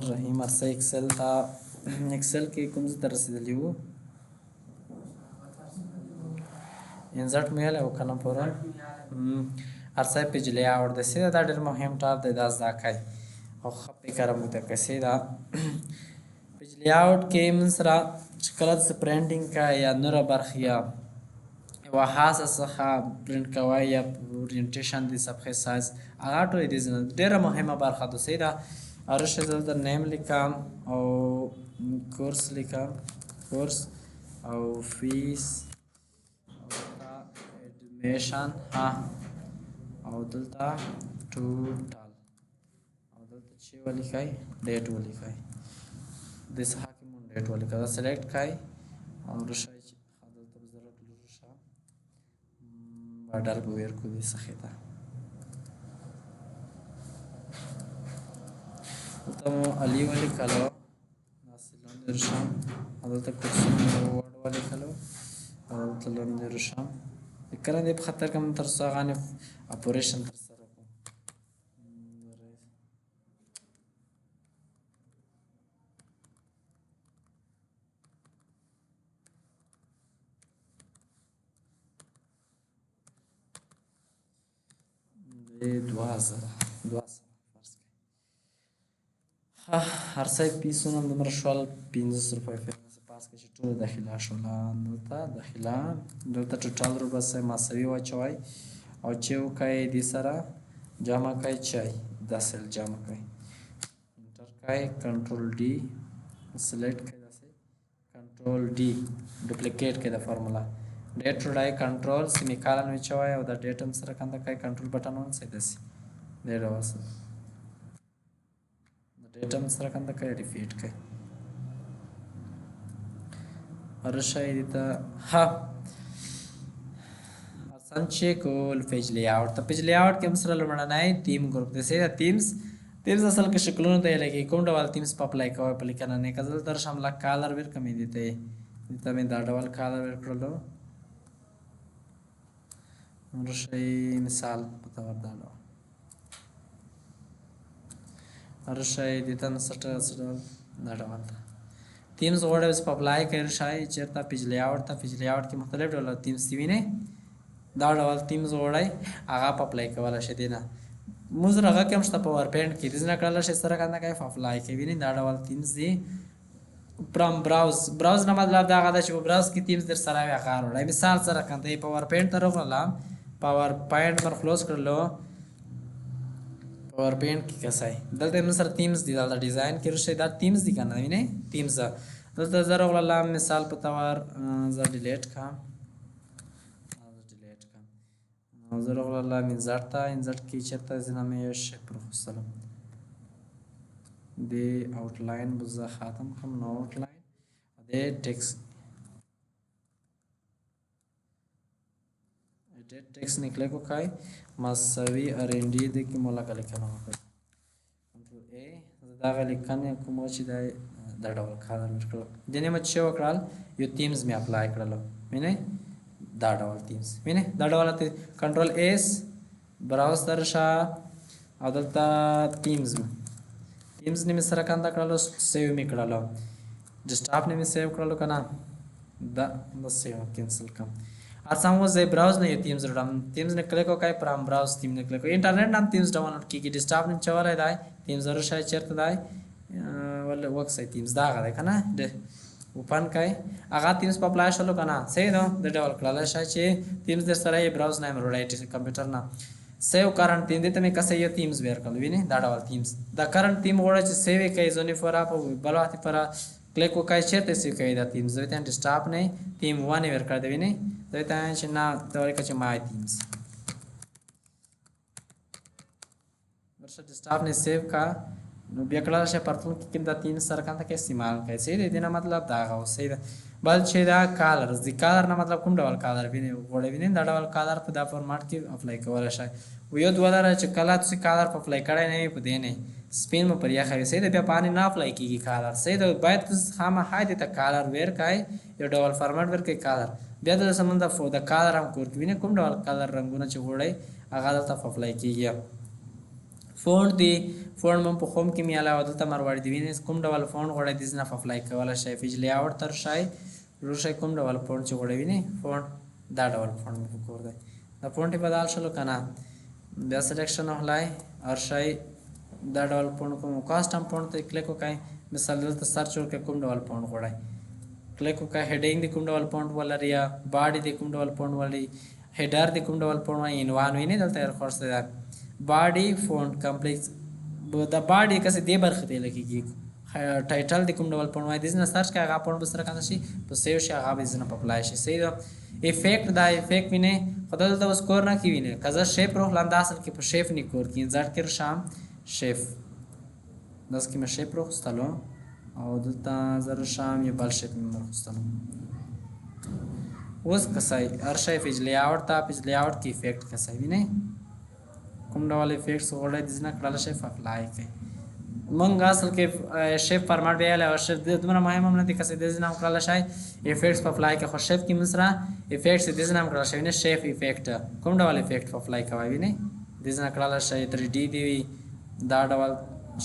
الرحیم. ارسه اکسل ته اکسل کې کوم ځای ته رسېدلي وو؟ انزرټ مې ویلی و که نه پرون؟ ارسه پیج لیاوټ دی، سیده دا ډېر مهم ټاب دی، دا زده کړئ او ښه فکر هم ورته کړئ. سیده پیج لیاوټ کې موږ سره چې کله تاسو پرنټینګ کوئ یا نوره برخه یا یوه خاصه څخه پرنټ کوئ یا اورینټیشن د صفحې سایز هغه ټول دې ځای ډېره مهمه برخه ده. صحیح ده. ارشه دلته نیم لیکم او کورس لیکم، کورس او فیس او دلته اډمیشن، ها، او دلته ټوټال، او دلته چې ولیکئ ډیټ ولیکئ، دې څخه کې مونږ ډیټ ولیکو، دا سلیکټ کړئ او رشئ چې دلته به زه راتلو رشه باډر به ورکړو دې څخه ته. دلته مو علي ولیکلو، داسې لاندې رشم، او دلته کورسونه مو وړ ولیکلو، او دلته لاندې رشم. کله دې په خاطر کې موږ تر څو هغه اپریشن ترسره کړو. د 2200 فرض کړئ. هر څه پیسونه هم دومره شول، 50 روپۍ فرض کړئ چې ټوله داخله شوله. دلته داخله، دلته ټوټال روپۍ مساوي واچوئ او چې وکړئ دې سره جمع کړئ، چای داسې جمع کړئ، انټر کړئ، کنټرول ډي سلیکټ کړئ، داسې کنټرول ډي ډوپلیکیټ کړئ د فارمولا، ډیټ وړئ، کنټرول سیمیکالن واچوئ او د ډیټ هم سره کنده کړئ، کنټرول بټن ونیسئ، داسې دې ډول سره د ډیټ هم سره کنده کړئ، ریپیټ کړئ، رشئ دې ته. ها، ارسن چې کول پیج لیاوټ ته، پیج لیاوټ کې هم سره لومړنی تیم ګروپ دی. صحیح ده. تیمز اصل کې شکلونو ته یې لګي، کوم ډول تیمز په اپلای کوئ په لیکنه نه که زه دلته راشم لږ کالر ورکړم دې ته، دې ته مې دا ډول کالر ورکړلو، رشئ مثال په تور دا ډول رشئ دې ته څه ډول دا ډول ده. تیمز غواړئ اوس په اپلای کوئ، رشئ چېرته پیج لیاوټ ته، پیج لیاوټ کې مختلف ډول تیمز دي، وینئ دا ډول تیمز غواړئ هغه په اپلای کولی شئ. دې نه موږ سره هغه کې هم شته پاور پوینټ کې، دې نه کړلی شئ سره کنده کوئ په اپلای کوئ، وینئ دا ډول تیمز دي. فرام براوز، براوز نه مطلب دا هغه ده چې په براوز کې تیمز در سره وي هغه راوړئ. مثال سره کنده پاور پوینټ ته راغلم، پاور پوینټ مر خلاص کړلو، پاور پوینټ کې کسای دلته موږ سره تیمز دي، دلته ډیزاین کې راشي دا تیمز دي که نه، وینئ تیمز دلته زه راغلم. مثال په تور زه ډیلیټ کړم، ډیلیټ کړم، زه راغلم انزرټ ته، انزرټ کې چېرته ځینه مې یو شی پرېښوستلم، د آوټلاین به زه ختم کړم، نو آوټلاین د ټیکس ایډیټ ټیکس نه کلیک وکړئ، مساوي ار ان ډي دې کې مو لږه لیکنه وکړئ، کنټرول ای، زه دغه لیکنه کوم چې دا دا ډول کار ورکړل، دې نه مې چې وکړل یو تیمز مې اپلای کړلو، وینئ دا ډول تیمز، وینئ دا ډول کنټرول ایس براوز ته راشه او دلته تیمز تیمز نه مې سره کنده کړلو، سیو مې کړلو، ډیسکټاپ نه مې سیو کړلو که نه، دا سیو کینسل کړم. ارسم اوس زه براوز نه یو تیمز راوړم، تیمز نه کلیک وکړئ، فرام براوز تیم نه کلیک وکړئ، انټرنیټ نه هم تیمز ډاونلوډ کېږي، ډیسکټاپ نه چولی دی تیمز راشئ چېرته دی ول وکسئ تیمز دا هغه دی که نه، اوپن کړئ هغه تیمز په اپلای شولو که نه، صحیح ده. د ډول کړلی شئ چې تیمز در سره یې براوز نه هم راوړی کمپیوټر نه. سیو کرنټ تیم دې ته مې کسه یو تیمز ورکړل، وینئ دا ډول تیمز، دا کرنټ تیم غواړی چې سیو یې کړئ ځونې پوره په بل وخت پوره کلیک وکړئ چېرته سیو کوي دا تیمز، زه ته ډیسکټاپ نه تیم ون یې ورکړی دی، وینئ زه ته چې نه ته ولیکه چې مای تیمز ورشه ډیسکټاپ نه سیو کا، نو بیا کړل شي پرتلونکي کې دا تیمز سره کنده کې استعمال کړئ. صحیح دی. دې نه مطلب دا هغه صحیح ده. بل چې دا کالرز دي، کالر نه مطلب کوم ډول کالر وینئ غواړئ، وینئ دا ډول کالر په دا فورماټ کې اپلای کولی شئ. و یو دوه لاره چې کله تاسو کالر په اپلای کړی نه وي په دې نه سپین مو پر یخه وي، صحیح ده، بیا پانې نه اپلای کېږي کالر، صحیح ده. باید تاسو خامخا دې ته کالر ورکړئ، یو ډول فارمټ ورکړئ کالر، بیا د سمون د کالر هم کور کې وینئ کوم ډول کالر رنګونه چې غواړئ هغه دلته په اپلای کېږي. فونټ دی، فونټ مون په خوم کې میاله او دلته مروړ دی وینئ کوم ډول فونټ غواړئ د ځنه اپلای کولای شئ. پیج لی آوټ تر شئ روشئ کوم ډول فونټ چې غواړئ وینئ فونټ دا ډول فونټ مې پکور دی. دا فونټ بدل شلو کنه، بیا سلیکشن وهلای ارشئ دا ډول فونټ کوم کاستم فونټ ته کلیک وکړئ. مثال دلته سرچ وکړئ کوم ډول فونټ غواړئ کلیک وکړئ. هډینګ دی کوم ډول فونټ ولري، یا باډي دی کوم ډول فونټ ولري، هډر دی کوم ډول فونټ ولري، عنوان وینئ دلته یې خورسته ده. باډي فونټ کمپلیکس د باډي کسې دې برخې ته لګیږي. ټایټل د کوم ډول فونټ وای د ځنه سرچ کړئ، هغه فونټ به سره کنه شي په سیو شي، هغه به ځنه په اپلای شي. صحیح ده. افیکټ دا افیکټ وینئ خو دلته اوس کور نه کې وینئ که زه شیپ روخلم دا اصل کې په شیپ نه کور کې انزرټ کې شم شیپ داس کې مې شیپ روخستلو او دلته زه رشم یو بل شیپ مې روخستلو. اوس کسای هر شی پیج لی آوټ ته پیج لی آوټ کې افیکټ کسای وینئ کوم ډول افیکټس غواړئ د ځنه کړل شي اپلای کړئ. مونږ اصل کې شیپ فارمټ بیا له شیپ دومره مهم هم نه دی کسې د ځنه هم کړل شي افیکټس په اپلای کې، خو شیپ کې موږ سره افیکټس د ځنه هم کړل شي نه. شیپ افیکټ کوم ډول افیکټ په اپلای کوي وینئ د ځنه کړل شي 3D دی وي دا ډول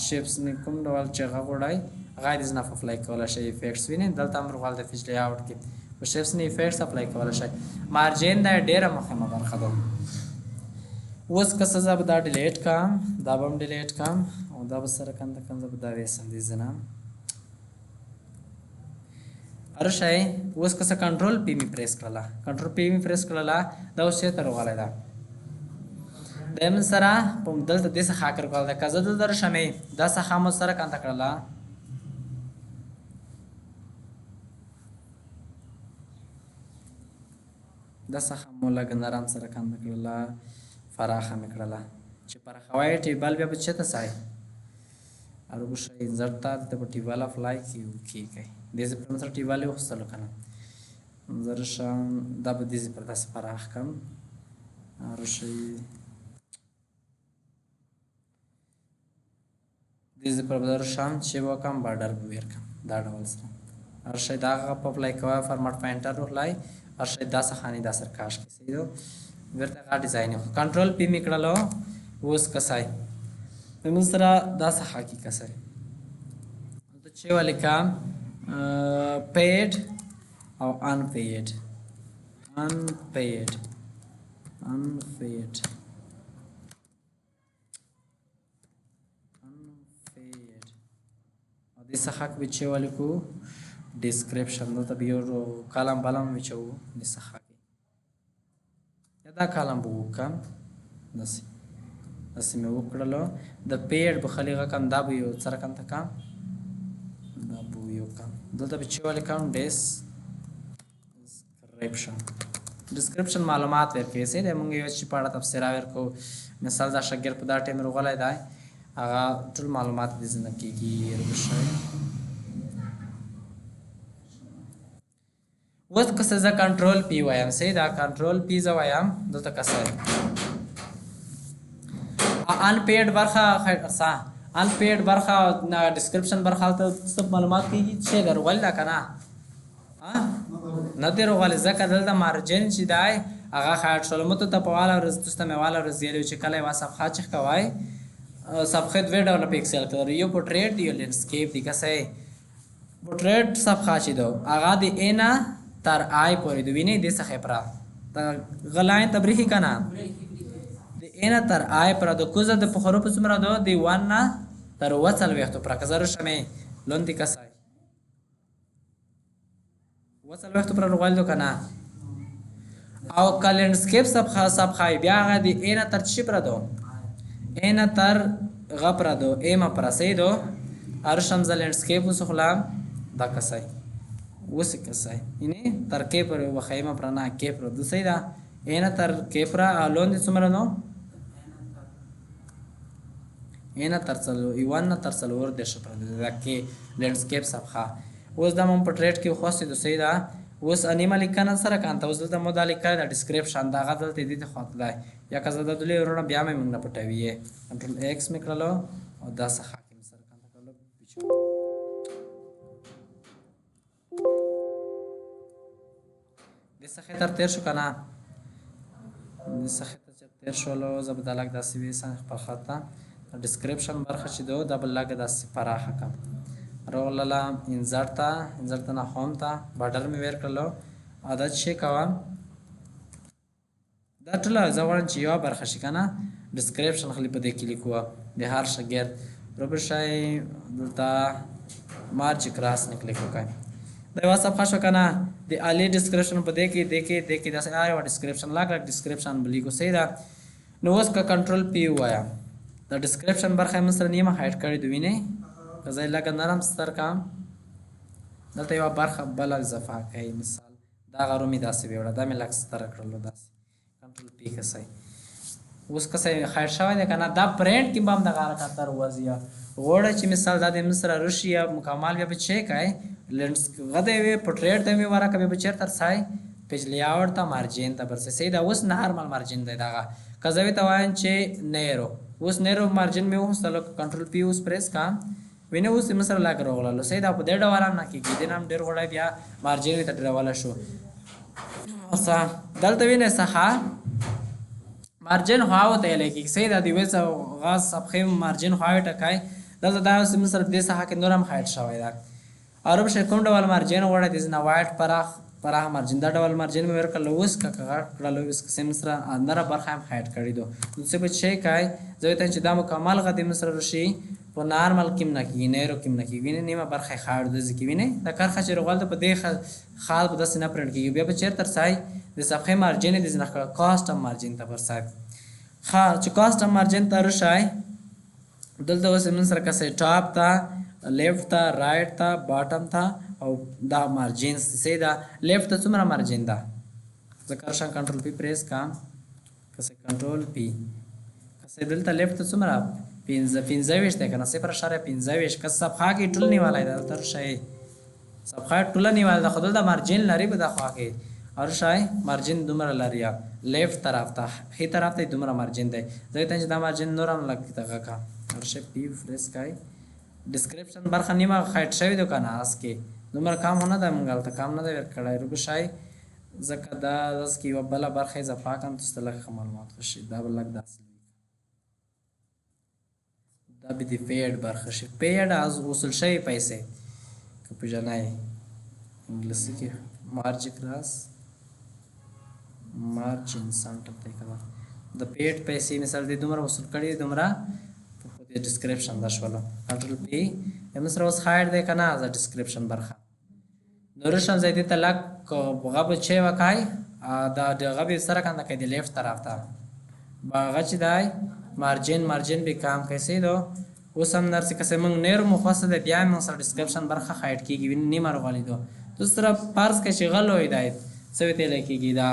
شیپس نه کوم ډول چې هغه غواړئ هغه د ځنه په اپلای کولای شي افیکټس وینئ. دلته هم ورغل د پیج لی آوټ کې په شیپس نه افیکټس اپلای کولای شي. مارجن دا ډیره مهمه برخه ده. اوس که څه زه به دا ډیلیټ کړم، دا به هم ډیلیټ کړم او دا به سره کنده کړم، زه به دا ویسم دې ځنه هر شی. اوس که څه کنټرول پی مې پریس کړله، کنټرول پی مې پریس کړله، دا اوس چېرته راغلی ده؟ دا مې سره په دلته دې څخه کار کول ده. که زه دلته راشم دا څخه مو سره کنده کړله، دا څخه مو لږ نرم سره کنده کړله، فراخه مې کړله چې پراخوی ټیبل بیا به چېرته ځای ارګو شی انزرټ ته دلته په ټیبل اپلای کېږي. دې ځای پر سره ټیبل یې وخیستلو که نه زه راشم دا به دې ځای پر داسې پراخ کړم. راشئ دې ځای پر به راشم چې وکړم بارډر به ورکړم دا ډول سره. هر شی دا هغه په اپلای کوه فارمټ پاینټر روغلی هر شی دا څخه دا سره کاش کړي. صحیح ده. بیرته هغه ډیزاین یې کنټرول پی مې کړلو. اوس کسای زموږ سره دا څخه کې کسای دلته چې ولیکم پیډ او انپیډ، انپیډ، انپیډ، انپیډ او دې څخه کې به چې ولیکو ډیسکریپشن، دلته به یو کالم بالم وچوو دې څخه کې دا کالم به وکړم داسې داسې مې وکړلو. د پیډ به خالي رقم دا به یو څه رقم ته کم دا به یو کم دلته به چې ولیکم ډیسکریپشن. ډیسکریپشن معلومات ورکوي. صحیح دی. موږ یو چې په اړه تبصره ورکوو، مثال دا شاګرد په دا ټایم راغلی دی هغه ټول معلومات دې ځنه کېږي. شوی اوس که څه زه کنټرول پی وایم، صحیح ده، کنټرول پی زه وایم دلته که څه انپیډ برخه انپیډ برخه ډیسکریپشن برخه هلته څه معلومات کېږي چې درغلی ده که نه نه دی راغلی، ځکه دلته مارجن چې دی هغه خیال شول. مو ته په واله ورځ تاسو ته مې واله ورځ ویلي چې کله یوه صفحه چې کوئ صفحې دوې ډوله په اکسل کې لري، یو پورټریټ دی یو لینډسکیپ دی. که څه پورټریټ صفحه چې ده هغه د ای نه تر آی پورې دی وینئ، دې څخه پره غلاین ته برېښي که نه د ای نه تر آی پره د کوزه د په حروفو څومره ده د 1 نه تر 47 پره. که زه راشم لوندې کسای 47 پره راغلی ده که نه. او که لینډسکیپ صفحه بیا هغه د ای نه تر څه پره ده، ای نه تر غ پره ده، ایم پره. صحیح ده. هرشم زه لینډسکیپ وسخلم دا کسای اوس کسای یعنی تر کې پر وخیمه پر نه کې پر د صحیح ده. ای نه تر کې پر لوندې څومره نو ای نه تر څلور یوان نه تر 34 پر ده دا کې لینډسکیپ صفحه. اوس دا مون په ټریډ کې خوستې ده. صحیح ده. اوس انیمه لیکنه سره کانته اوس دلته مو دا لیکلی ده ډیسکریپشن دا هغه دلته دې ته خواته دی یا که زه دا دلې وروڼه بیا مې موږ نه پټوي. کنټرول ایکس مې کړلو او دا څخه کې مې سره کانته کړلو دې څخه تر تېر شو که نه دې څخه ته چې تېر شولو زه به دا لږ داسې ویسم خپل خط ته ډیسکریپشن برخه چې ده دا به لږه داسې پراخه کړم. راغلله انزرټ ته، انزرټ ته نه هوم ته بارډر مې ورکړلو. او دا چې کوم دا ټوله زه غواړم چې یوه برخه شي که نه، ډیسکریپشن خلی په دې کې لیکو د هر شاګرد. روبشئ دلته مارچ کراس نه کلیک وکړئ. دا یوه صفحه شو که نه، د عالي ډیسکریپشن په دې کې دې کې دې کې داسې هر یوه ډیسکریپشن لږ لږ ډیسکریپشن به لیکو. صحیح ده. نو اوس که کنټرول پی ووایم د ډیسکریپشن برخه یې موږ سره نیمه هایډ کړې ده، وینئ؟ که زه یې لږه نرم ستر کړم دلته یوه برخه بله اضافه کوي. مثال دا غرو مې داسې ویوړه، دا مې لږ ستره کړلو داسې کنټرول پی که صحیح. اوس که صحیح هایډ شوی دی که نه، دا پرینټ کې به هم دغه حرکت در وځي. غواړی چې مثال دا د موږ سره راشي یا مکمل بیا به چې کوي لینډس غدی وي پورټریټ ته مې ورکه بیا به چېرته رسای پیج لیاوټ ته مارجین ته برسي. صحیح ده. اوس نارمل مارجین دی دغه. که زه ورته وایم چې نیرو، اوس نیرو مارجین مې وخوستلو، کنټرول پی اوس پریس کړم، وینې اوس یې موږ سره لږ راغللو. صحیح ده. په دې ډول هم نه کېږي، دې نه هم ډېر غوړی بیا مارجین ورته ډېرولی شو. څه دلته وینې څخه مارجین خواو ته یې لګېږي. صحیح ده. د یوې غاز صفحې مارجین خواوې ټکای دلته دا اوس موږ سره دې ساحه کې نور هم هایډ شوی ده. او ربشه کوم ډول مارجین غواړی دې نه وایټ پراخ پراخ مارجین، دا ډول مارجین مې ورکړل. اوس که غټ کړلو اوس قسم سره نره برخه هم هایډ کړې ده. نو څه به چې کوي زه ورته چې دا مکمل غدې موږ سره راشي په نارمل کې نه کېږي، نیرو کې نه کېږي، وینې نیمه برخه یې هایډ ده ځکه وینې دا کرښه چې راغله ده په دې خال په داسې نه پرینټ کېږي. بیا به چېرته رسای د صفحې مارجین یې دې ځینې کړه کاسټم مارجین ته ورسای. ښه چې کاسټم مارجین ته راشئ دلته اوس موږ سره کسې ټاپ ته لیفت ته رایټ ته باټم ته او دا مارجینز صحیح ده. لیفت ته څومره مارجین ده؟ زه کرښه کنټرول پی پریس کړم، کسې کنټرول پی کسې دلته لیفت ته څومره 25 دی که نه، 0.25. که صفحه کې ټول نیولی ده، دلته راشئ صفحه ټوله نیولې ده، خو دلته مارجین لري په دا خوا کې راشئ مارجین دومره لري لیفت طرف ته، ښي طرف ته یې دومره مارجین دی. زه ورته چې دا مارجین نور هم لږ دغه کړم. راشئ پی پریس کړئ، ډیسکریپشن برخه نیمه هایډ شوې ده که نه، اس کې دومره کم خو نه ده، موږ هلته کم نه دی ورکړی. روبشئ ځکه دا داسې کې یوه بله برخه اضافه کړم تاسو ته لږ ښه معلومات وشي. دا به لږ داسې دا به د پیډ برخه شي. پیډ از وصول شوې پیسې که پېژنئ انګلیسي کې مارج کلاس مارجین سنټر ته که د پیډ پیسې مثال دې دومره وصول کړي دومره په دې ډیسکریپشن دا شوله. کنټرول پی موږ سره اوس هایډ دی که نه د ډیسکریپشن برخه. نو راشم زه دې ته لږ غه به چې وکای دا د غه به سره کنده کوي د لیفت طرف ته هغه چې دی مارجین مارجین به کام کوي. صحیح ده. اوس هم درسې که موږ نیر مو خوښه ده بیا موږ سره ډیسکریپشن برخه هایډ کېږي، وینې نیمه راغلې ده. تاسو سره فرض کړئ چې غه لوی دی څه ورته لیکېږي دا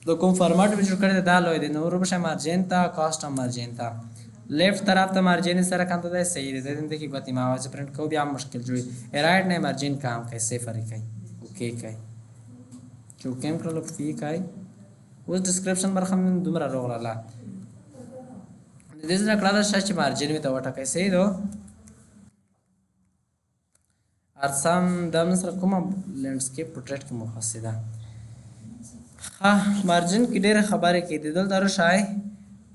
د کوم فارمټ مې جوړ کړی دی دا لوی دی. نو وربشه مارجین ته کاسټم مارجین ته لیفت طرف ته مارجین سره کنده دی. صحیح دی. دې کې ګوتې ما چې پرینټ کوو بیا مشکل جوړي. رایټ نه مارجین کام کوي، صفر یې کوي، اوکی کوي چې اوکی مې کړلو پی کوي. اوس ډیسکریپشن برخه مې دومره راغله. دې ځای کړه شه چې مارجین مې ته وټکئ. صحیح ده. ارسم دا موږ سره کومه لینډسکیپ پورټریټ کې مو خوښې ده. ښه مارجین کې ډېرې خبرې کېدې. دلته راشئ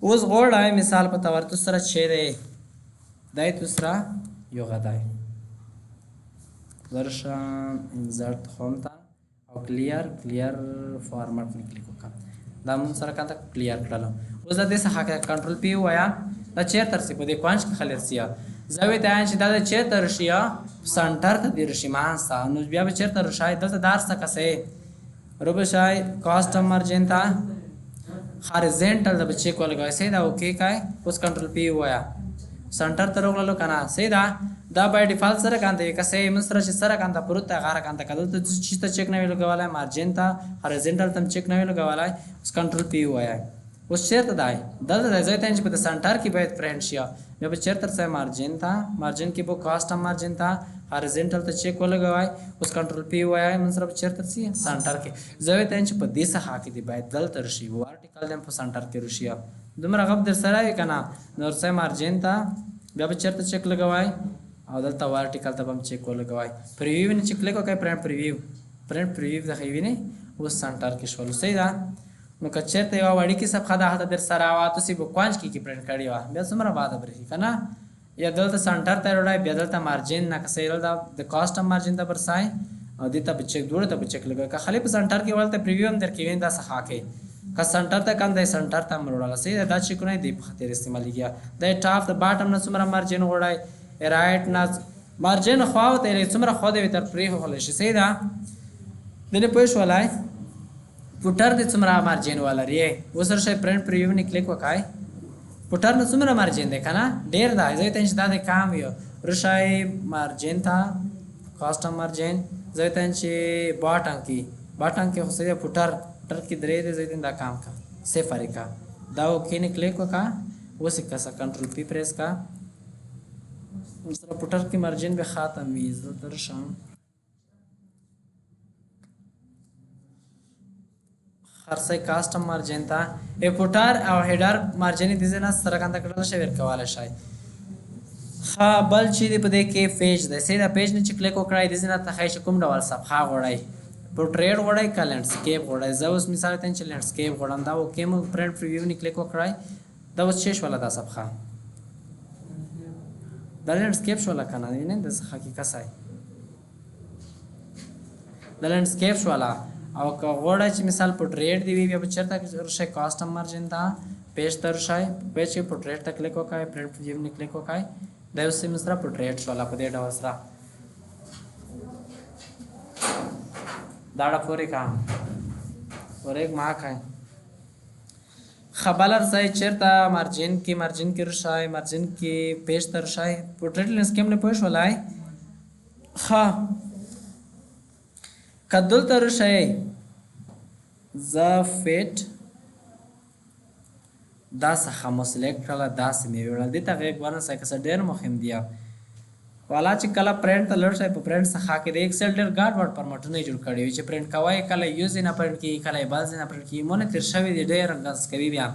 اوس غواړی مثال په تور تاسو سره چې دی دی تاسو سره یو غدی ورشم انزرت هوم ته او کلیر کلیر فارمټ مې کلیک وکړم. دا مونږ سره کنده کلیر کړلو. اوس د دې څخه کنټرول پی ووایم دا چېرته رسي په دې کونج کې خلک رسي. زه ورته وایم چې دا د چېرته رشي سنټر ته دې رشي منځ ته. نو بیا به چېرته رشئ دلته درس ته کسې روبشئ کاسټم مارجین ته هاریزنټل ته به چیک ولګوئ. صحیح ده. اوکی کوئ. اوس کنټرول پی ووایه سنټر ته راغللو که نه. صحیح ده. دا بای ډیفالت سره کنده که صحیح موږ سره چې سره کنده پروت دی هغه کنده که دلته چې ته چیک نه وي لګولی مارجین ته هاریزنټل ته هم چیک نه وي لګولی. اوس کنټرول پی ووایه اوس چېرته دی دلته دی. زه ورته وایم چې په سنټر کې باید پرینټ شي. بیا به چېرته رسئ مارجین ته، مارجین کې به کاسټم مارجین ته هاریزنټل ته چیک ولګوئ. اوس کنټرول پی ووایه موږ سره به چېرته رسي سنټر کې. زه ورته وایم چې په دې ساحه کې دی باید دلته رشي ورټیکل دی هم په سنټر کې رشي. دومره غب در سره وي که نه. نو ورسئ مارجین ته بیا به چېرته چیک لګوئ او دلته ورټیکل ته به هم چیک ولګوئ. پریویو وینئ چې کلیک وکړئ پرینټ پریویو، پرینټ پریویو دغه وینئ اوس سنټر کې شولو. صحیح ده. نو که چېرته یوه وړوکې صفحه ده هلته در سره وه تاسې به کونج کې کې پرنټ کړې وه بیا څومره باده برېښي که نه. یا دلته سنټر ته وړی بیا دلته مارجن نه که دلته د کاستم مارجن ته برسای او دې ته به چک دوړ ته به چک لګوي. که خالي په سنټر کې ولته پریویو هم درکې وین دا څخه کې که سنټر ته کم دی سنټر ته هم وړل صحیح ده. دا چکونه دی په خاطر استعمالېږي. د ټاپ د باټم نه څومره مارجن غواړی رایټ نه مارجن خواو ته یې څومره خو دی تر پرې خو شي صحیح ده. دنه پوه شولای فوټر د څومره مارجن ولري اوس ورشه پرنټ پریویو نه کلیک وکای. فوټر نه څومره مارجن دی کنه ډیر ده زه ته چې دا د کام یو رشای مارجن ته کاستم مارجن زه ته چې باټم کې باټم کې خو سړي فوټر فوټر کې درې دی زه ته دا کام کا صفر کا دا اوکې نه کلیک وکا. اوس کسه کنټرول پی پریس کا سره فوټر کې مارجن به ختم وي. زه درشم خرڅه کاستم مارجن ته ای فوټر او هډر مارجن دې نه سره کنده کړل شي ورکواله شي. ښه بل چې دی په دې کې پیج دی سیده پیج نه چې کلیک وکړئ دې نه ته ښایي چې کوم ډول صفحه غواړئ پورټریټ غواړئ که لینډسکیپ غواړئ. زه اوس مثال ته چې لینډسکیپ غواړم دا اوکې مو پرنټ پریویو نه کلیک وکړئ. دا اوس چې شوله دا صفحه دا لینډسکیپ شوله که نه وینئ د څه حقیقت سای دا لینډسکیپ شوله. او که غواړئ چې مثال پورټریټ دی وي بیا به چېرته راشئ کاستم مارجن ته پیج ته راشئ پیج کې پورټریټ ته کلیک وکړئ پرنټ پریویو نه کلیک وکړئ. دا اوس موږ سره پورټریټ شوله په دې ډول سره داړه پورې کا پورې ما کای خبلر ځای چېرته مارجن کې مارجن کې راشئ مارجن کې پیج ته راشئ پورټریټ لینډسکیپ نه پوه شولای. ښه که دلته راشئ زه فیټ دا څخه مو سلیکټ کړله داسې مې ویړل دې ته غېږ ورنسئ که څه ډېر مهم دی. والا چې کله پرنټ ته لړ شئ په پرنټ څخه کې د ایکسل ډېر ګاډ واډ فرمټونه یې جوړ کړي وي چې پرنټ کوی کله یو ځای نه پرنټ کېږي کله یې بل ځای نه پرنټ کېږي مونه تېر شوي دي ډېر غز کوي. بیا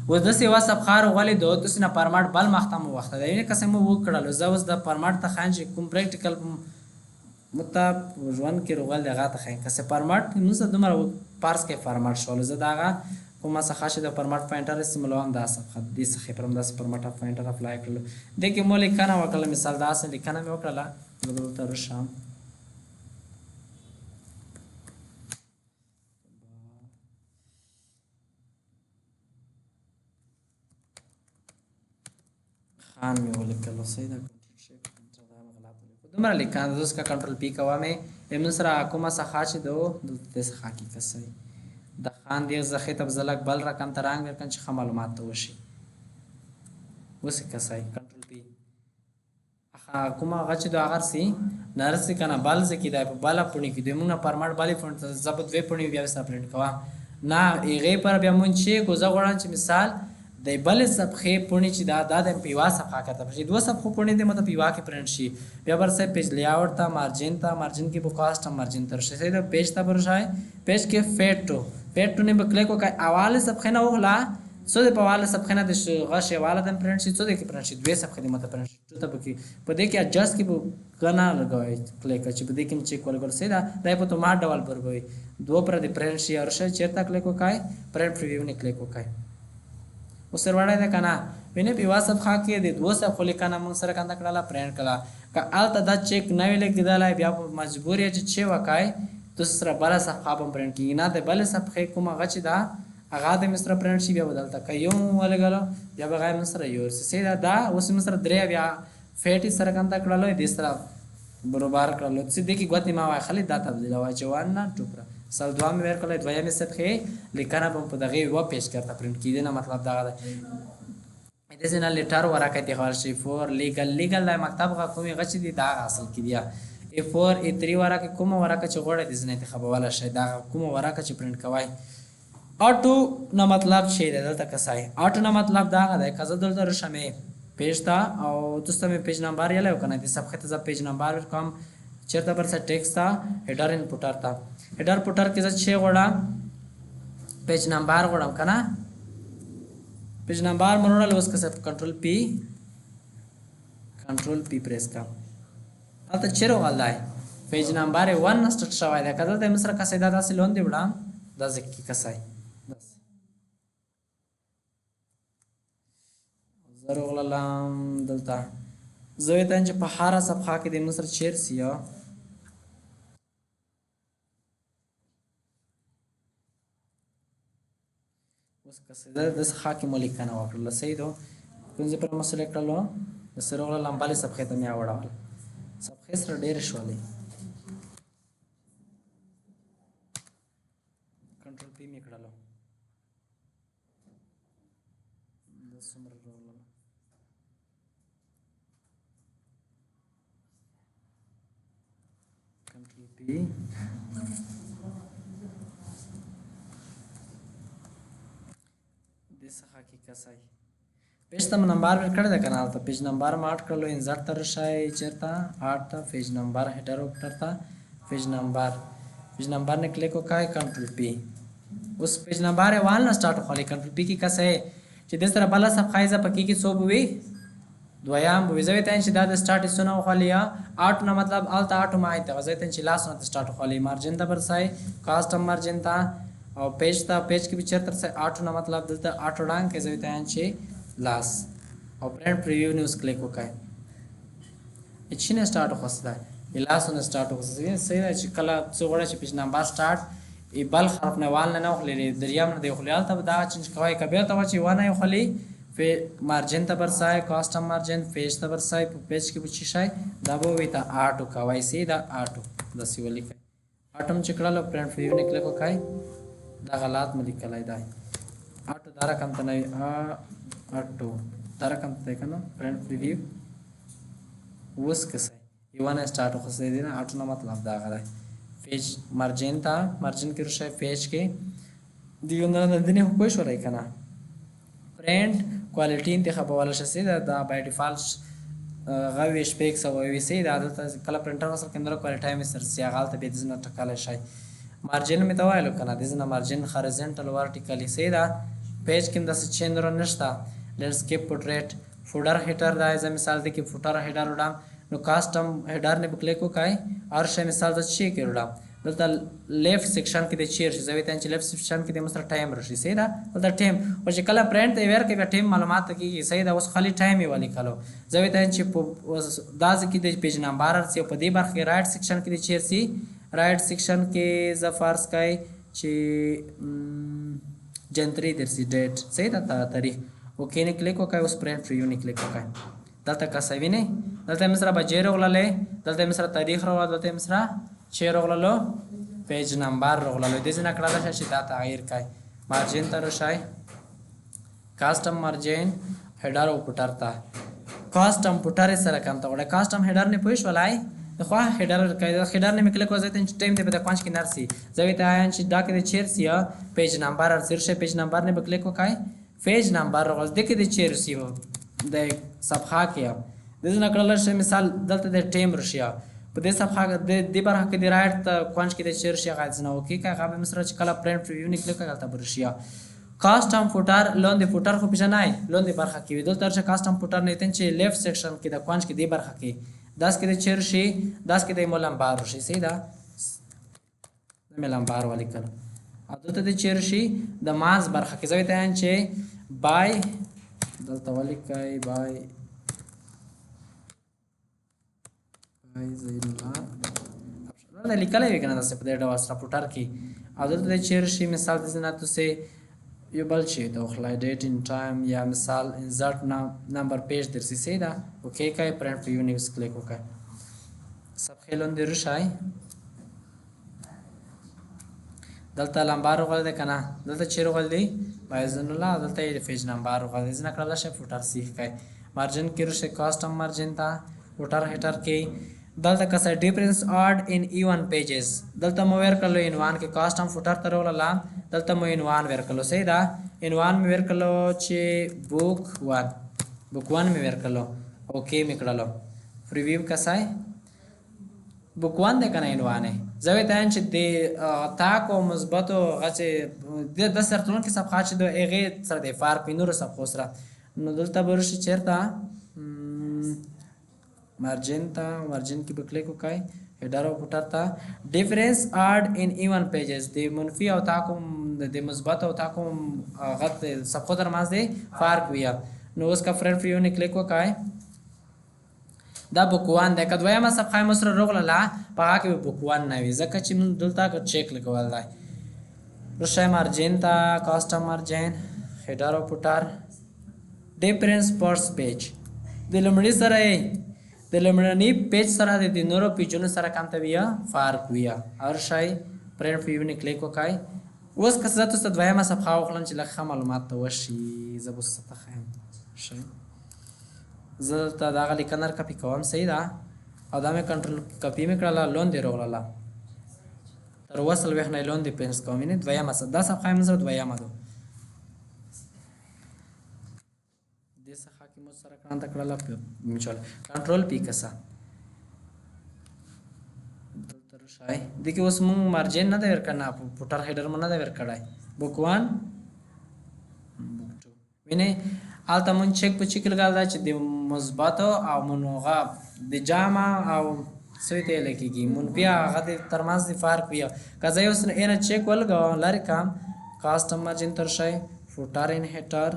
اوس داسې یوه صفحه راغلې ده داسې نه فرمټ بل مخته مو وخته دی یعنې که څه مو وکړلو. زه اوس د فرمټ ته ښایم چې کوم پریکټیکل مو ته په ژوند کې روغل دی هغه ته ښایم که څه فرمټ موږ سره دومره فرض کې فرمټ شولو. زه د هغه کومه څخه چې د فرمټ پوینټر استعمالوم دا صفحه دې څخه پر همداسې فرمټ اف پوینټر اپلای کړلو. دې کې مو لیکنه وکړله مثال داسې لیکنه مې وکړله زه به دلته راشم خان مې ولیکلو صحیح ده. دومره لیکنه ده. اوس که کنټرول پی کوم یې موږ سره کومه څخه چې دو دلته دې څخه کې که صحیح د خان دې ځخې ته به زه لږ بل رقم ته رنګ ورکړم چې ښه معلومات ته وشي. اوس یې که صحیح کنټرول پی کومه هغه چې د هغه رسي نه رسي که نه بل ځای کې دی په بله پوڼې کې دوی موږ نه فرمټ بلې پوڼې ته زه به دوې پوڼې بیا سره پرنټ کوم نه هغې پر بیا مونږ چې کو زه غواړم چې مثال د بلې صفحې پوڼې چې دا دا د په یوه صفحه کې ته شي دوه صفحو پوڼې دې ماته په یوه کې پرنټ شي. بیا ورسې پیج لیاوټ ته مارجن ته مارجن کې به کاستم مارجن ته راشي صحیح ده. پیج ته به راشئ پیج کې فیټ ټو فیټ ټو نه به کلیک وکړئ اواله صفحې نه وغله څو دې په اواله صفحې نه د غش اواله دې پرنټ شي څو دې کې پرنټ شي دوې صفحې دې ماته پرنټ شي ټو ته پکې په دې کې اډجسټ کې به کنه لګوي کلیک چې په دې کې چیک ولګول صحیح ده. دا په اتومات ډول بربوي دوه پر دې پرنټ شي او راشئ چېرته کلیک وکړئ پرنټ پریویو نه کلیک وکړئ. اوس وړی ده که نه وینې په یوه صفحه کې د دوو صفحو لیکنه موږ سره کنده کړله پرنټ کړله. که هلته دا چیک نه وي لګېدلی بیا به مجبور یې چې چې وکړئ تاسو سره بله صفحه به هم پرنټ کېږي نه د بلې صفحې کومه هغه چې ده هغه د مې سره پرنټ شي بیا به دلته که یو مو ولګلو بیا به هغه موږ سره یو ورسي صحیح ده. دا اوس موږ سره درې بیا فیټ یې سره کنده کړلو دې سره برابر کړلو چې دې کې ګوتې ما واخلې دا تبدیلوه چې 1 نه 2 پر مثال دوه مې ورکړلی دویمې صفحې لیکنه به په دغې یوه پیج کې ورته پرنټ کېږي نه مطلب دغه دی. دې ځای نه لیټر ورقه انتخاب شي فور لیګل لیګل د مکتب غا کومې هغه چې دي دا هغه اصل کې دي ای 4 ای 3 ورقه کومه ورقه چې غواړئ دې ځای نه انتخابولی شئ دا کومه ورقه چې پرنټ کوئ. آټو نه مطلب چې دی دلته که سای آټو نه مطلب دغه دی که زه دلته راشم پیج ته او تاسو ته مې پیج نمبر یلی او که نه دې صفحې ته زه پیج نمبر ورکوم چېرته پر څه ټیکس ته هډر ان پوټر ته هډر پوټر کې زه چې غواړم پیج نمبر غواړم که نه پیج نمبر مې وړل. اوس که کنټرول پی کنټرول پی پریس کړم هلته چېرې وغل دی پیج نمبر یې 1 نه سټارټ شوی دی. که دلته مې سره کسې دا داسې لاندې وړم داسې کې کسای داسې زه راغلم دلته، زه ویتم چې په هره صفحه کې د موږ سره چیر سي. اوس که څه د صفحه کې مو لیکنه وکړله، صحیح ده. کوم ځای پر مو سلیکټ کړلو، د سره راغلم بلې صفحې ته مې اوړول، صفحې سره ډېرې شولې. کنټرول پی مې کړلو، دا څومره راغلل، کنټرول پی. دې څخه کې کسای پیج ته مو نمبر ورکړی دی که نه؟ هلته پیج نمبر مو اډ کړلو، انزرټ ته راشئ، چېرته اډ ته، پیج نمبر هیډر او فوټر ته پیج نمبر، پیج نمبر نه کلیک وکړئ، کنټرول پی. اوس پیج نمبر یې وان نه سټارټ وخولې، کنټرول پی کې کسای چې د سره بله صفحه یې پکې کې څو به وي، دویم به وي. زه ویته چې دا د سټارټ یې څونه وخولې، یا آټ نه مطلب هلته آټو ما ته، زه ویته چې لاس نه سټارټ وخولې. مارجن ته برسئ، کاسټم مارجن ته او پیج ته، پیج کې به چېرته رسئ، آټو نه مطلب دلته آټو ډانګ کې، زه ویته چې لاس او پرنټ پریویو نیوز کلیک وکړئ. چې نه سټارټ وخوسته ده، لاس نه سټارټ وخوسته، صحیح ده. چې کله څه غواړي چې پیج نمبر سټارټ ای بل حرف نه وال نه وخلې، دریم نه دی وخلې، هلته به دا چینج کوی. که بېرته وه چې ونه یې وخلې، مارجن ته برسای، کاسټم مارجن، پیج ته برسای، په پیج کې به چې شی دا به وي ته آټو کوی، صحیح ده. آټو داسې ولیکئ، آټو هم چې کړلو پرنټ پریویو نه کلیک وکړئ. دا غلط مو لیکلی دی، آټو دا رقم ته نه وي، آټو دا رقم ته دی که نه. پرنټ پریویو اوس که څه یوه نه سټارټ وخوسته دی نه، آټو نه مطلب دغه دی. پیج مارجن ته، مارجن کې راشئ، پیج کې د یو نه دنې خو پوه شولئ که نه. پرنټ کوالټي انتخابولی شئ، صحیح ده. دا بای ډیفالټ هغه وي 600 وي، صحیح ده. دلته کله پرنټر وصل کړئ نوره کوالټي مې سره سي، هغه هلته بیا دې نه ټکلی شئ. مارجن مې ته ویلو که نه، دې نه مارجن هاریزنټل ورټیکلي، صحیح ده. پیج کې هم داسې چین نوره نشته. لینډسکیپ پورټریټ فوډر هیټر دی، زه مثال دی کې فوټر هیډر وړم، نو کاسټم هیډر نه به کلیک وکړئ. هر شی مثال زه چې کې وړم، دلته لیفټ سیکشن کې د چیر شي، زه ویته چې لیفټ سیکشن کې د مو سره ټایم راشي، صحیح ده. دلته ټایم او چې کله پرنټ ته ورکړي بیا ټایم معلومات کیږي، صحیح ده. اوس خالی ټایم یې ولیکلو، زه ویته چې په دا ځکه د پیج نمبر ارسي او په دې برخه کې رائټ سیکشن کې د چیر سي، رائټ سیکشن کې زه فرض کړئ چې جنتری درسي ډیټ، صحیح ده، تاریخ. اوکی نه کلیک وکړئ، اوس پرنټ پریویو نه کلیک وکړئ. دلته کسه وینئ، دلته مې سره بجې راغللې، دلته مې سره تاریخ راغله، دلته مې سره چې راغللو پیج نمبر راغللو. دې ځای نه کړلی شئ چې دا تغییر کړئ. مارجن ته راشئ، کاسټم مارجن هیډر او فوټر ته، کاسټم فوټر یې سره کم ته غواړئ. کاسټم هیډر نه پوه شولای، د خوا هیډر ورکړئ، هیډر نه مې کلیک وکړ، چې ټایم دی په د کونج کې نرسي. زه ورته وایم چې دا کې د چیر سي پیج نمبر ارسي شي، پیج نمبر نه به کلیک وکړئ، پیج نمبر راغلی، دې کې د چیر سي د صفحه کې دې ځای نه کړلی شئ. مثال دلته د ټایم راشي په دې صفحه کې، دې برخه کې د رائټ ته کونج کې د چیر شي، هغه ځای نه اوکې کړئ. هغه به مې سره چې کله پرنټ پریویو نه کلیک کړئ هلته به راشي. کاسټم فوټر لاندې فوټر خو پېژنئ، لاندې برخه کې وي، دلته راشي کاسټم فوټر نه تن چې لیفټ سیکشن کې د کونج کې دې برخه کې داس کې د چیر شي، داس کې د مو لمبار راشي، صحیح ده. دا مې لمبار ولیکل. او دلته د چیر شي د ماز برخه کې، زه ورته وایم چې بای دلته ولیکئ، بای بای زین الله دا لیکلی وي که نه داسې په دې ډول سره فوټر کې. او دلته د چیر شي مثال د ځینې تاسې یو بل شی ته وخلئ، ډیټ ان ټایم یا مثال انزرټ نمبر پیج درسي، صحیح ده. اوکی کړئ، پرنټ پریویو نیوز کلیک وکړئ. صفحې لاندې راشئ، دلته لمبر راغلی دی که نه، دلته چې راغلی دی بایزن الله، دلته یې پیج نمبر راغلی دی، ځینې کړلی شئ فوټر سیخ کړئ. مارجن کې راشئ، کاسټم مارجن ته، فوټر هیټر کې دلته که څه ډیفرنس آډ ان ایون پیجز، دلته مو ورکړلو عنوان کې کاسټم فوټر ته راغله، دلته مو عنوان ورکړلو، صحیح ده. عنوان مې ورکړلو چې بوک وان، بوک وان مې ورکړلو، اوکی مې کړلو. پریویو کسای بوک وان دی که نه عنوان یې، زه ورته وایم چې د تاک او مثبتو هغه چې د سرتلونکې صفحه چې د هغې سره د فرق وي نورو صفحو سره، نو دلته به راشي چېرته مارجن ته، مارجن کې به کلیک وکړئ، هیډر او فوټر ته، ډیفرنس آډ ان ایون پیجز، د منفي او تاکم د مثبت او تاکم هغه صفحو ترمنځ دی فرق وي. نو اوس که پرنټ پریویو نه کلیک وکای، دا book 1 دی. که دویمه صفحه مو سره روغلله، په هغه کې به book 1 نه وي، ځکه چې موږ دلته که چک لګول دی. رشای margin ته، custom margin، header او footer، difference first page، د لومړي سره یې د لومړني page سره د نورو پیجونو سره کم ته ویا فرق ویا. هر شی پرنټ پریویو نه کلیک وکای. اوس که زه تاسو ته دویمه صفحه وخلم چې لږ ښه معلومات ته وشي، زه به اوس ته ښیم. شی زه دلته دغه لیکنه کپي کوم، صحیح ده، او دا مې کنټرول کپي مې کړله، لوندې راغلله تر 47 نه لوندې پرنټ کوم. یعنې دویمه دا صفحه یې موږ سره دویمه ده. دې صفحه کې مو سره کړنده کړله، مثال کنټرول پی کسه دلته راشئ. دې کې اوس موږ margin نه دی ورکړی، نه footer header مو نه دی ورکړی. book 1، book 2، وینئ هلته مونږ چک په چک لګول ده چې د مثبت او منوغه د جامع او څه ته ویل کېږي منفي هغه د ترمنځ د فرق وي. که زه اوس اینه چک ولګوم، لرې کړم، custom margin تر شی، footer and header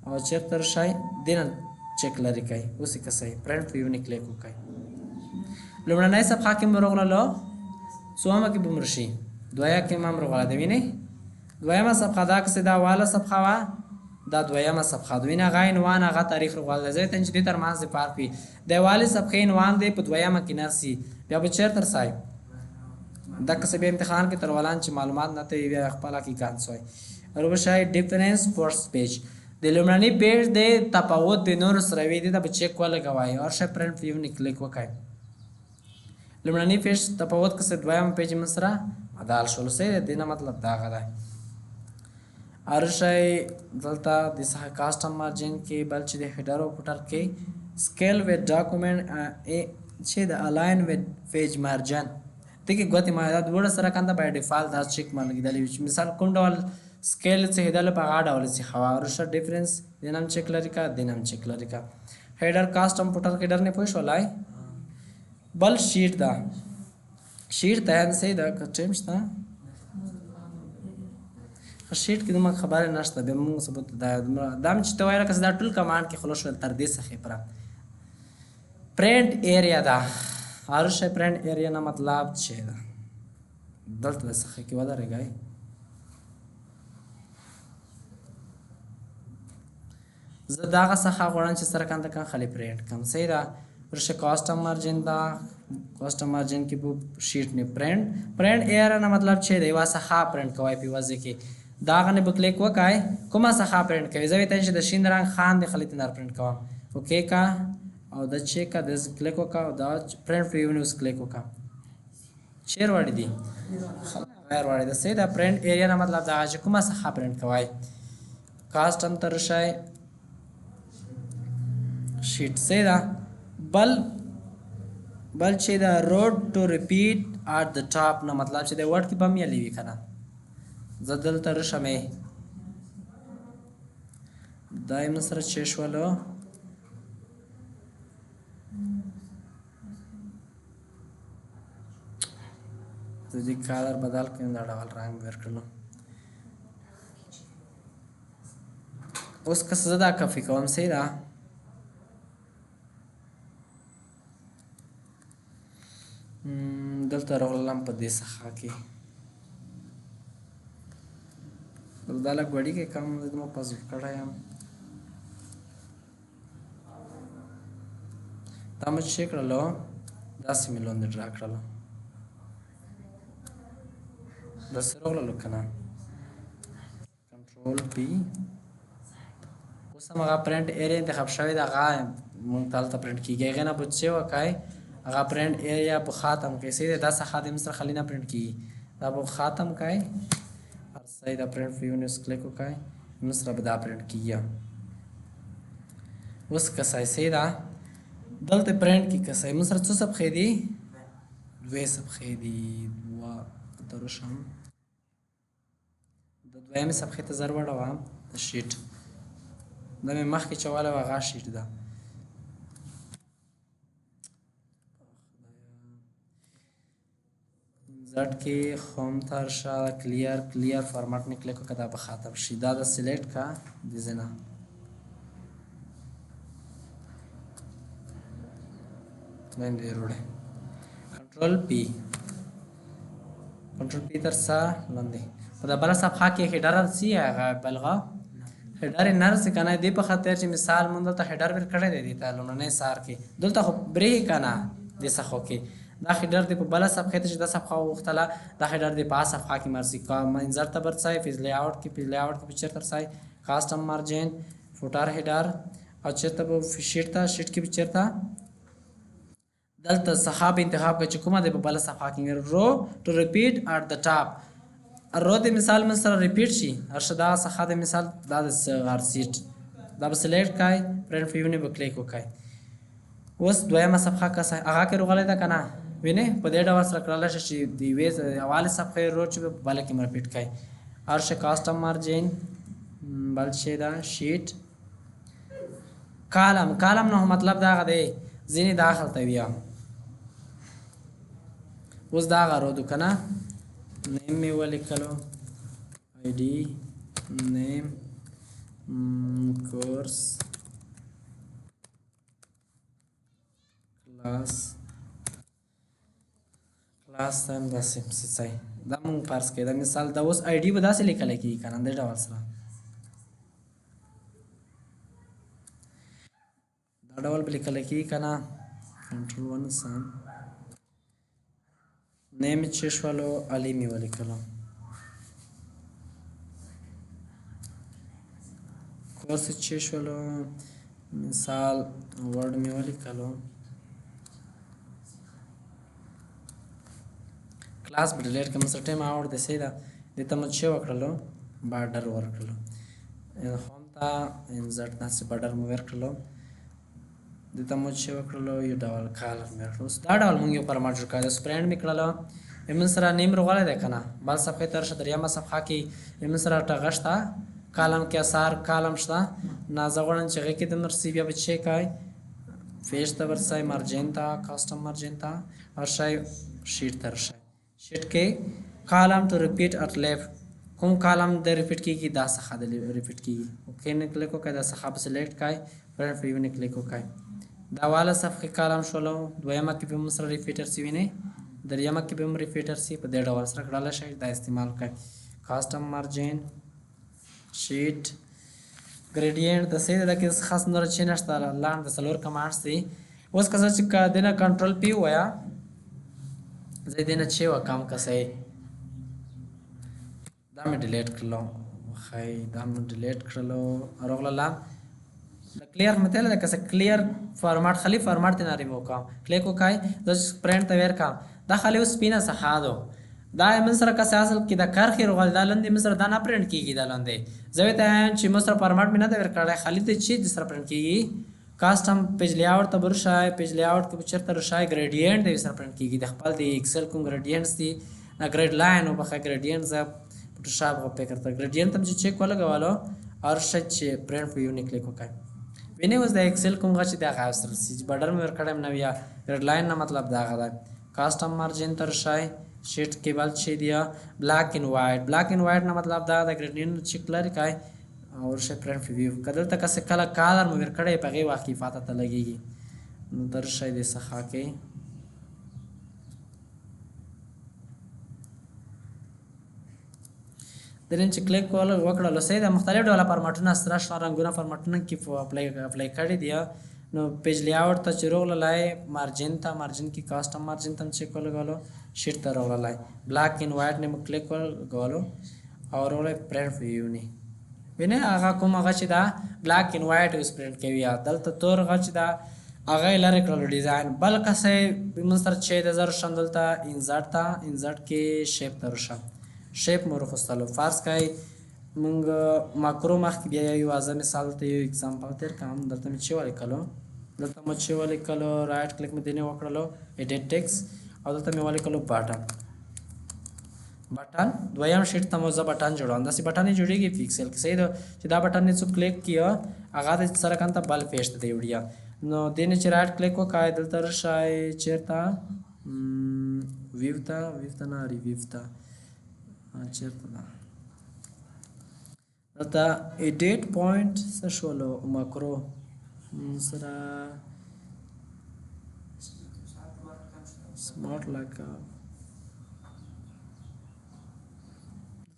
او چېرته تر شی، دې نه چک لرې کړئ. اوس یې که صحیح پرنټ پریویو نه کلیک وکړئ، لومړنۍ صفحه کې مو راغللو، څومه کې به مو راشي، دویه کې هم راغله ده. وینئ دویمه صفحه دا کسې دا واله صفحه وه، دا دویمه صفحه ده. وینئ هغه عنوان هغه تاریخ راغلی دی، ځکه چې دې ترمنځ د فرق وي. د والې صفحې عنوان دی په دویمه کې نه سي، بیا به چېرته رسای دا کسې بیا امتحان کې تر ولان چې معلومات نه ته بیا خپله کې کان سوی. وربشای difference first page، د لومړني پیج د تفاوت د نورو سره وي، دې ته به چک ولګوئ. هر شی پرنټ پریویو نه کلیک وکړئ. لومړني پیج تفاوت کسې دویم پیج موږ سره بدل شول. صحیح دی، دې نه مطلب دغه دی. هر شی دلته د څخه custom margin کې بل چې د header او footer کې scale with document چې د align with page margin، دې کې ګوتې ما دا دواړه سره کنده by default دا چک ما لګېدلی وي چې مثال کوم ډول scale څه په هغه ډول څه خوا. ورشه difference دې نام چک لري کا، دې نام چک لري کا. header custom footer header نه پوه شولای. بل sheet ده، sheet ته هم صحیح ده، که ټایم شته sheet کې دومره خبرې نشته. بیا موږ ثبوت دا دومره دا مې چې ته وایې لکه دا ټول command کې خلاص شول تر دې څخه پره. print area ده، هر شی print area نه مطلب چې ده دلته د څخه کې ودرېږئ. زه دغه څخه غواړم چې سره کنده کن خالي پرنټ کم. صحیح ده، ورشه custom margin ده، custom margin کې په sheet نه print print area نه مطلب چې دی یوه څخه پرنټ کوی په وځي کې دغه نه به کلیک وکړئ، کومه څخه پرنټ کوي. زه ویته چې د شین رنګ خان د خالي تنر پرنټ کوم. okay کا او د چې کا د کلیک وکړه او دا print preview نه اوس کلیک وکړه. چیر وړي دي غیر وړي ده. صحیح ده، print area نه مطلب دا چې کومه څخه پرنټ کوی. custom ته راشئ، sheet. صحیح ده، بل بل چې دا road to repeat at the top نه مطلب چې د Word کې به هم یلې وي که نه. زه دلته راشم، دا یې موږ سره چې شولو زه دې color بدل کړم، دا ډول رنګ ورکړلو. اوس که زه دا کپي کوم، صحیح ده، دلته راغلم په دې څخه کې دا لږ وړوکی کم زه دومره پزل کړی یم. دا مې چې کړلو داسې مې لاندې ډرا کړلو، داسې راغللو که نه. control P. اوس هم هغه print area انتخاب شوې ده، هغه مونږ ته هلته پرنټ کېږي. هغې نه به څه وکړئ، هغه print area به ختم کړئ. صحیح دی، دا څخه د موږ سره خالي نه پرنټ کېږي، دا به ختم کړئ. صحیح ده، print preview نه کلیک وکړئ، موږ سره به دا پرنټ کېږي. اوس که صحیح ده، دلته پرنټ کې که صحیح موږ سره څو صفحې دي؟ دوې صفحې دي. دوه ته راشم، د دویمې صفحې ته زر وړوم. د sheet دا مې مخکې چې والی وه هغه sheet ده. insert کې home ته رشه، clear clear format نه کلیک وکړه، دا به ختم شي. دا د select کا د ځای نه لاندې وروړي کنټرول پی، کنټرول پی تر څه لاندې. په دا بله صفحه کې header رسي، هغه بلغه header نه رسي که نه. دې په خاطر چې مثال مونږ دلته header ورکړی دی، دې ته لومړنی سار کې دلته خو برېښي که نه، دې صفحو کې دا header دی. په بله صفحې ته چې دا صفحه وغوښتله، دا header دی په صفحه کې مرسي. insert ته ورسئ، page layout کې، page layout کې به چېرته رسئ؟ custom margin، footer، header، او چېرته به sheet ته، sheet کې به چېرته دلته صفحه به انتخاب کړئ چې کومه دی په بله صفحه کې. row to repeat at the top، row د مثال من سره repeat شي. هرشه دا صفحه د مثال دا د sheet دا به select کړئ، print view نه به کلیک وکړئ. اوس دویمه صفحه که هغه کې راغلی ده که نه، وینئ په دې ډول سره کړلی شي چې د یوې اولې صفحې row چې په بله کې repeat کړئ. هرشه custom margin، بل شی ده sheet، column. column نه مطلب دا دی ځینې داخل ته ویا. اوس دا غرو دو که نه، name مې ولیکلو، ID، name، course، class، class ته هم داسې څه ځای دا مونږ فرض کړئ. دا مثال دا اوس ID به داسې لیکل کېږي که نه، دې ډول سره دا ډول به لیکل کېږي که نه. کنټرول ونیسم، name چې شولو علي مې ولیکلو، course چې شولو مثال Word مې ولیکلو، کلاس به delete کړم، سره ټایم آور دی. صحیح ده، دې ته مو چې وکړلو border ورکړلو، home ته insert داسې border مو ورکړلو، دې ته مو چې وکړلو یو ډول color مې ورکړلو. اوس دا ډول مونږ یو فرماټ جوړ کړی، اوس print مې کړلو، یمن سره name راغلی دی که نه. بل صفحې ته راشۀ، درېیمه صفحه کې یمن سره ټغه شته، column کې اثار column شته نه، زه غواړم چې هغې کې د مرسي بیا به چې کوئ page ته ورسئ، margin ته، custom margin ته ورشئ، sheet ته ورشئ، sheet کې column to repeat at left، کوم column د repeat کېږي؟ دا څخه د repeat کېږي. okay نه کلیک وکړئ، دا څخه به select کړئ، print view نه کلیک وکړئ. دا واله صفحې column شولو، دویمه کې به هم سره repeater سي وینئ، درېیمه کې به هم repeater سي. په دې ډول سره کړلی شئ، دا استعمال کړئ. custom margin، sheet، gradient د صحیح ده کې خاص نور چې نشته، لاندې د څلور commands دي. اوس که زه چې که دې نه control P ووایه، زه دې نه چې وکم که صحیح، دا مې delete کړلو، ښی دا مې delete کړلو، راغلله د clear مې ده که څه clear format، خالي فارمټ دې نه ریموو کوم، کلیک وکړئ، زه چې پرنټ ته ورکړم، دا خالي اوس سپینه صفحه ده. دا من سره که څه اصل کې د کرښې راغلی، دا لاندې من سره دا نه پرنټ کېږي. دا لاندې زه ورته وایم چې من سره فارمټ مې نه دی ورکړی، خالي ته چې د سره پرنټ کېږي. custom page layout ته به ورشئ، page layout کې به چېرته ورشئ، gradient دی سره پرنټ کېږي. د خپل د Excel کوم gradients دي، grid line وبخښه، gradient زه Photoshop غو فکر ته gradient ته چې چک ولګولو، ورشئ چې print view نه کلیک وکړئ، وینئ اوس د Excel کوم غه چې د هغه سره چې border مې ورکړی نه بیا grid line نه مطلب دا هغه دی. custom margin ته ورشئ، sheet کې بل چې دی black and white، black and white نه مطلب دا د gradient چک لري کړئ او ورشئ print view. که دلته که څه کله color مو ورکړی په هغې وخت کې پاته ته لګېږي، نو درشئ دې څخه کې دریم چې کلیک وکړلو، صحیح ده. مختلف ډوله فارمټونه سره شنه رنګونه فارمټونه کې apply کړي دي. نو page layout ته چې راغللی، margin ته، margin کې custom margin ته هم چک ولګولو، sheet ته راغللی، black and white نه مو کلیک ولګولو او راغلی print view نه، وینئ هغه کوم هغه چې دا black and white اوس پرنټ کوي، دلته تور هغه چې دا هغه یې لرې کړلو design. بل که څه موږ سره چې د زه راشم دلته insert ته، insert کې shape ته راشم، shape مو راخوستلو. فرض کړئ مونږ ماکرو مخکې بیا یو ازه مثال ته یو example تېر کړم. دلته مې چې ولیکلو، دلته مو چې ولیکلو، right click مې دینې وکړلو، edit text، او دلته مې ولیکلو button. button دویم sheet ته مو زه button جوړوم، داسې button یې جوړېږي په Excel کې. صحیح ده چې دا button یې څوک کلیک کړي هغه د سره کنته بل page ته دی وړي. نو دې نه چې right click وکړئ، دلته راشئ چېرته view ته، view ته نه review ته، چېرته ده، دلته edit point څه شولو، ماکرو سره سمارټ لاک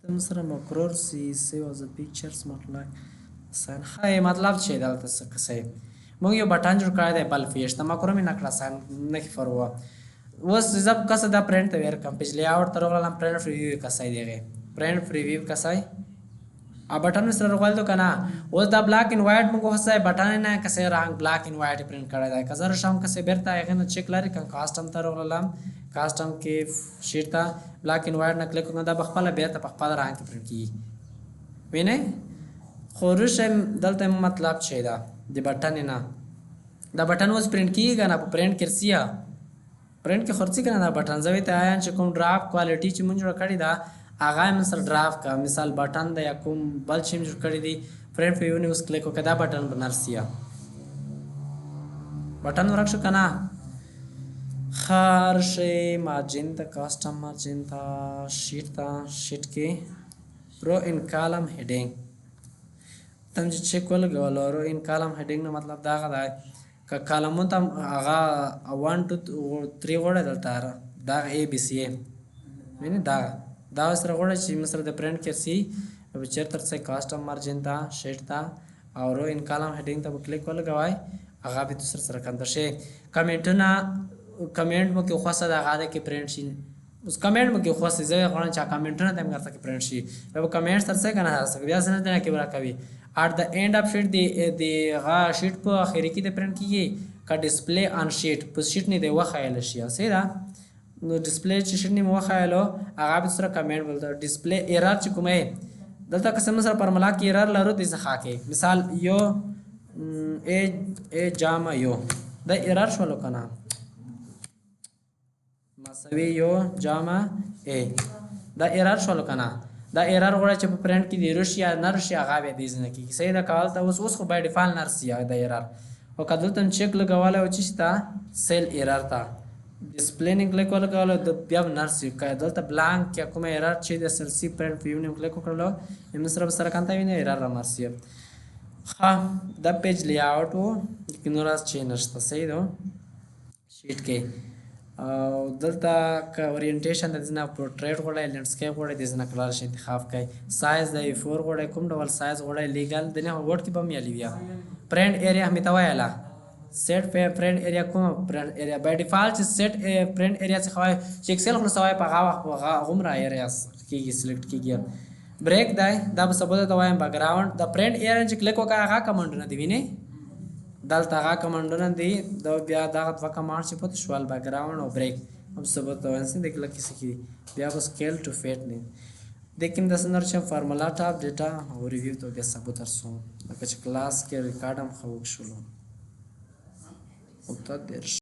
دلته سره مکرور سی سیو از پیکچر سمارټ لاک ساین. ښه، مطلب چې دلته څه کسه موږ یو بټن جوړ کړی دی، بل فیش ته مکرو مې نکړه ساین نه فروا. اوس زه کسه دا پرنټ ته ورکم، پیج لیاوټ ته راغلم، پرنټ پریویو کسای دیغه پرنټ پریویو کسای ا بټن سره راغلل کنه. اوس دا بلاک ان وایټ موږ هڅه بټن نه کسه رنگ بلاک ان وایټ پرنټ کړی دی. که زه شم کسه بیرته هغه نه چک لري کم کاستم ته راغلم، کاستم کې شیټ ته بلاک ان وایټ نه کلیک وکړم، دا په خپل بیرته په خپل رنگ کې پرنټ کیږي. وینئ خو رشم دلته مطلب چې دا د بټن نه دا بټن اوس پرنټ کیږي کنه، په پرنټ کې رسیا پرنټ کې خرڅي کنه. دا بټن زوی ته آیان چې کوم ډراپ کوالټي چې مونږ جوړ کړی دا هغه مې سره ډراپ کا، مثال بټن دا یا کوم بل چې جوړ کړی دی پرنټ په یو اوس کلیک وکړه، دا بټن بنرسیا بټن ورک شو کنه. خار شي مارجن ته، کاستم مارجن ته، شیټ ته، شیټ کې رو ان کالم هډینګ تم چې چک ولګولو. رو ان کالم هډینګ نو مطلب دا غدا که کالمون ته هغه 1 2 3 غوړه دلته دا ای بی سی ویني، دا دا سره غوړه چې مثلا د پرنټ کې سی چیرته څه کاستم مارجن ته، شیټ ته او رو ان کالم هډینګ ته کلیک ولګوي، هغه به سره سره کنده شي. کمنټونه کمنټ مو کې خوسه دا غاده کې پرنټ شي. اوس کمنټ مو کې خوسه زه غواړم چې کمنټونه تم ورته کې پرنټ شي، به کمنټ سره څه کنه بیا څنګه نه کې ورا کوي. اټ د اینډ اف شیټ دی د غا شیټ په اخري کې د پرنټ کیږي که ډیسپلی آن شیټ په شیټ نه دی وخایل شي. صحیح ده، نو ډیسپلی چې شیټ نه وخایلو هغه به سره کمنټ بولته. ډیسپلی ایرر چې کومه دلته قسم سره فارمولا کې ایرر لرو د څخه کې مثال یو ای ای جامع یو دا ایرر شولو کنه، مساوي یو جامع ای دا ایرر شولو کنه. دا ایرر غواړي چې په پرنټ کې دی رشي یا نه رشي هغه به دې نه کیږي. صحیح ده، کول ته اوس اوس خو بای ډیفالت نرسي دا ایرر او کله ته چک لګواله او چې تا سیل ایرر تا ډیسپلی نه کلیک ولګولو د بیا نرسي که دلته بلانک یا کوم ایرر چې د سل سی پرنټ ویو نه کلیک وکړلو هم سره سره کانته ویني ایرر را مرسي. ها دا پیج لیاوټ وو لیکن نور چې نشته. صحیح ده، شیټ کې او دلته که اورینټیشن د ځنه پورټریټ غواړی، لینډسکیپ غواړی، د ځنه کلر شي انتخاب کړئ. سایز د A4 غواړی، کوم ډول سایز غواړی، لیګل د نه ورډ کې به مې بیا پرنټ ایریا مې ته ویله سیټ پرنټ ایریا کوم پرنټ ایریا بای ډیفالت چې سیټ پرنټ ایریا څخه وای چې اکسل خلاص وای په هغه وخت غومره ایریا کیږي سلیکټ کیږي. بریک دی دا به سبا ته وایم. بیک ګراوند د پرنټ ایریا چې کلیک وکړه هغه کمانډونه دی ویني، دلته هغه کمانډونه دي. دا بیا دغه دوه کمانډ چې پته شول بیک ګراوند او بریک هم سبا ته وایم د کلیک کیسه کی بیا به سکیل ټو فیټ نه د کوم د سنور چې فارمولا ټاپ ډیټا او ریویو ته بیا سبا تر سو لکه چې کلاس کې ریکارډ هم خو شولو او ته درش.